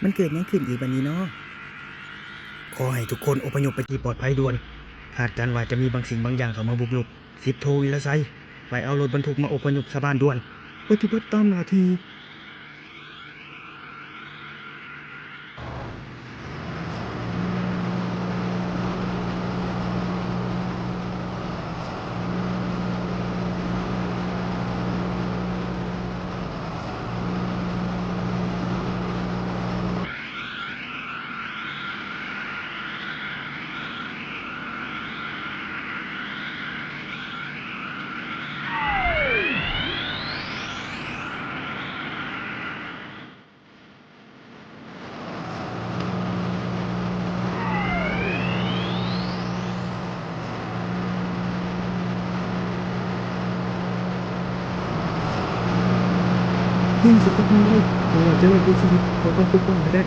ມັນເກີດຫຍັງຂຶ້ນອີກບາດນີ້ນໍ? ຂໍໃຫ້ທຸກຄົນອົບພະຍົບໄປທີ່ປອດໄພດ່ວນ. ຄາດການວ່າຈະມີບາງສິ່ງບາງຢ່າງເຂົ້າມາບຸກລຸກ. ສິບໂທ ວິລະໄຊ, ໄປເອົາລົດບັນທຸກມາອົບພະຍົບຊາວບ້ານດ່ວນ. ປະຕິບັດຕາມໜ້າທີ່. ຍິງສະກັດມັນໄດ້ ບໍ່ວ່າຈະດ້ວຍວິທີໃດ ເຮົາຕ້ອງປົກປ້ອງໃຫ້ໄດ້.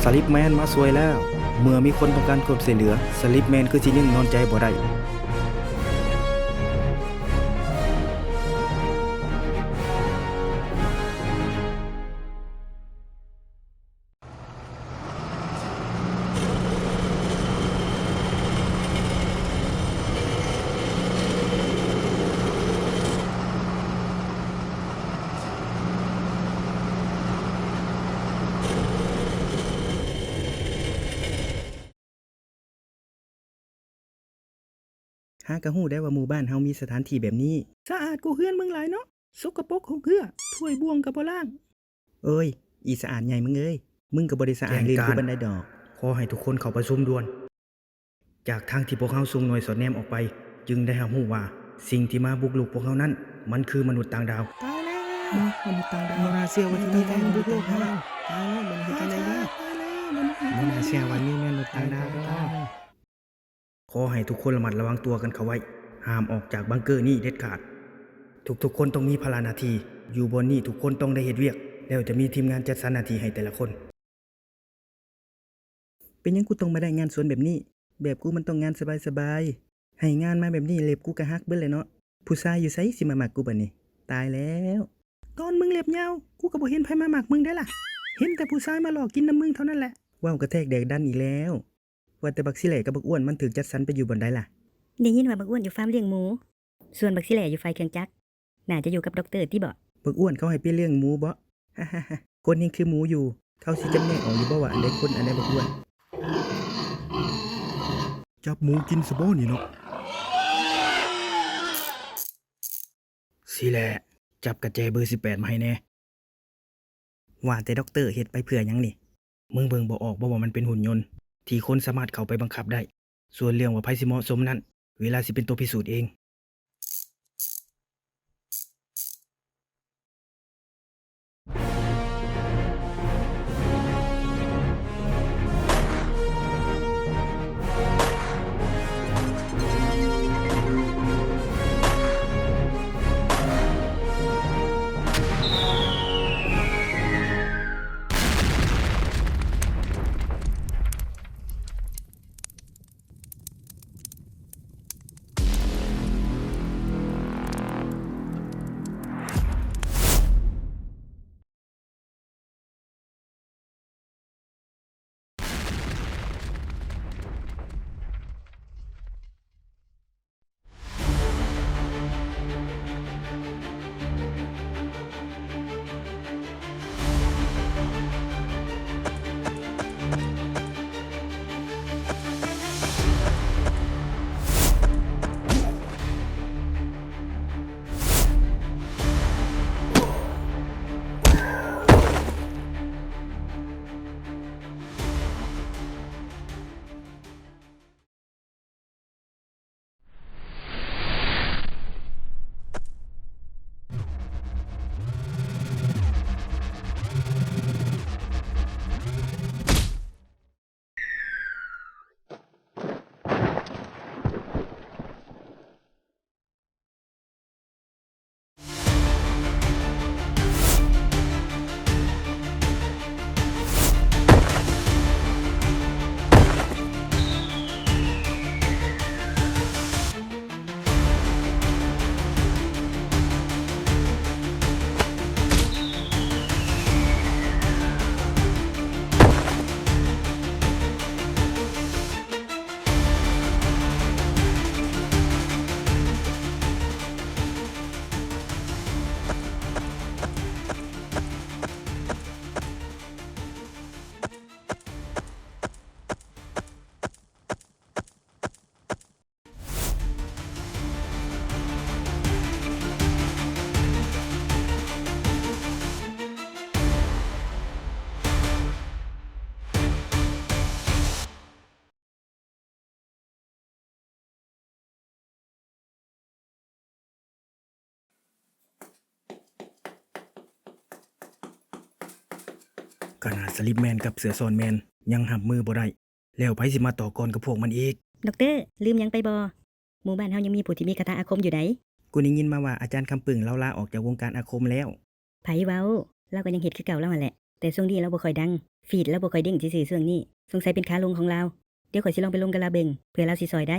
ສະລິບແມນມາຊ່ວຍແລ້ວ. ເມື່ອມີຄົນຕ້ອງການຄວາມຊ່ວຍເຫຼືອ, ສະລິບແມນຄືຊິນິ່ງນອນໃຈບໍ່ໄດ້. ຫາກະຮູ້ໄດ້ວ່າໝູ່ບ້ານເຮົາມີສະຖານທີ່ແບບນີ້. ສະອາດກວ່າເຮືອນມຶງຫຼາຍເນາະ, ສົກກະປົກຫົກເຮື້ອ, ຖ້ວຍບ່ວງກະບໍ່ລ້າງ. ເອີຍ ອີສະອາດໃຫຍ່ມຶງເອີຍ, ມຶງກະບໍ່ໄດ້ສະອາດລື່ນຄືປານໃດດອກ. ຂໍໃຫ້ທຸກຄົນເຂົ້າປະຊຸມດ່ວນ. ຈາກທາງທີ່ພວກເຮົາຊຸ່ມໜ່ວຍສອດແນມອອກໄປ, ຈຶ່ງໄດ້ຮັບຮູ້ວ່າສິ່ງທີ່ມາບຸກລຸກພວກເຮົານັ້ນ ມັນຄືມະນຸດຕ່າງດາວ. ຕາຍແລ້ວ ມະນຸດຕ່າງດາວ. ບໍ່ໜ້າເຊື່ອວ່າທີ່ນີ້ແມ່ນມະນຸດຕ່າງດາວ. ຕາຍແລ້ວ ບໍ່ຮູ້ເຮັດຈັ່ງໃດແລ້ວ. ບໍ່ໜ້າເຊື່ອວ່ານີ້ແມ່ນມະນຸດຕ່າງດາວ. ຂໍໃຫ້ທຸກຄົນລະມັດລະວັງຕົວກັນເຂົ້າໄວ້, ຫ້າມອອກຈາກບັງເກີນີ້ເດັດຂາດ. ທຸກໆຄົນຕ້ອງມີພາລະໜ້າທີ່, ຢູ່ບ່ອນນີ້ທຸກຄົນຕ້ອງໄດ້ເຮັດວຽກ, ແລ້ວຈະມີທີມງານຈັດສັນໜ້າທີ່ໃຫ້ແຕ່ລະຄົນ. ເປັນຫຍັງກູຕ້ອງມາໄດ້ງານສວນແບບນີ້? ແບບກູມັນຕ້ອງງານສະບາຍໆ. ໃຫ້ງານມາແບບນີ້ ເລັບກູກະຫັກເບິດແຫຼະເນາະ. ຜູ້ຊາຍຢູ່ໃສຊິມາມັກກູບາດນີ້? ຕາຍແລ້ວ. ຕອນມຶງເລັບຍາວ ກູກະບໍ່ເຫັນໃຜມາມັກມຶງເດ້ລະ. ເຫັນແຕ່ຜູ້ຊາຍມາຫຼອກກິນນຳມຶງເທົ່ານັ້ນແຫຼະ. ເວົ້າກະແທກແດກດັນອີກແລ້ວ. ວ່າແຕ່ບັກສີແຫຼກັບບັກອ້ວນມັນຖືກຈັດສັນໄປຢູ່ບ່ອນໃດລະ? ໄດ້ຍິນວ່າບັກອ້ວນຢູ່ຟາມລ້ຽງໝູ, ສ່ວນບັກສີແຫຼຢູ່ຝ່າຍເຄື່ອງຈັກ. ໜ້າຈະຢູ່ກັບດັອກເຕີຕິເບາະ? ບັກອ້ວນເຂົາໃຫ້ໄປລ້ຽງໝູເບາະ? ຄົນຍັງຄືໝູຢູ່, ເຂົາຊິຈຳແນກອອກຢູ່ບໍ່ວ່າອັນໃດຄົນ ອັນໃດບັກອ້ວນ? ຈັບໝູກິນຊະບໍນີ້ເນາະ. ສີແຫຼ ຈັບກະແຈເບີສິບແປດມາໃຫ້ແດ່. ວ່າແຕ່ດັອກເຕີເຮັດໄປເພື່ອຫຍັງນີ້? ມຶງເບິ່ງບໍ່ອອກບໍ່ວ່າມັນເປັນຫຸ່ນຍົນທີ່ຄົນສາມາດເຂົ້າໄປບັງຄັບໄດ້? ສ່ວນເລື່ອງວ່າໃຜຊິເໝາະສົມນັ້ນ ເວລາຊິເປັນຕົວພິສູດເອງ. ຂະໜາດສະລິບແມນກັບເສືອຊ້ອນແມນຍັງຮັບມືບໍ່ໄດ້ ແລ້ວໃຜຊິມາຕໍ່ກ່ອນກັບພວກມັນອີກ? ດັອກເຕີ ລືມຫຍັງໄປບໍ່? ໝູ່ບ້ານເຮົາຍັງມີຜູ້ທີ່ມີຄາຖາອາຄົມຢູ່ໃດ໋. ກູໄດ້ຍິນມາວ່າອາຈານຄຳປຶ້ງລາວລາອອກຈາກວົງການອາຄົມແລ້ວ. ໃຜເວົ້າ? ລາວກໍຍັງເຮັດຄືເກົ່າລາວຫັ້ນແຫຼະ, ແຕ່ຊ່ວງນີ້ລາວບໍ່ຄ່ອຍດັງ, ຟີດລາວບໍ່ຄ່ອຍເດ້ງຊື່ໆຊ່ວງນີ້, ສົງໄສເປັນຂາລົງຂອງລາວ. ດຽວຂ້ອຍຊິລອງໄປລົມກັບລາວເບິ່ງ ເພື່ອລາວຊິຊ່ອຍໄດ້.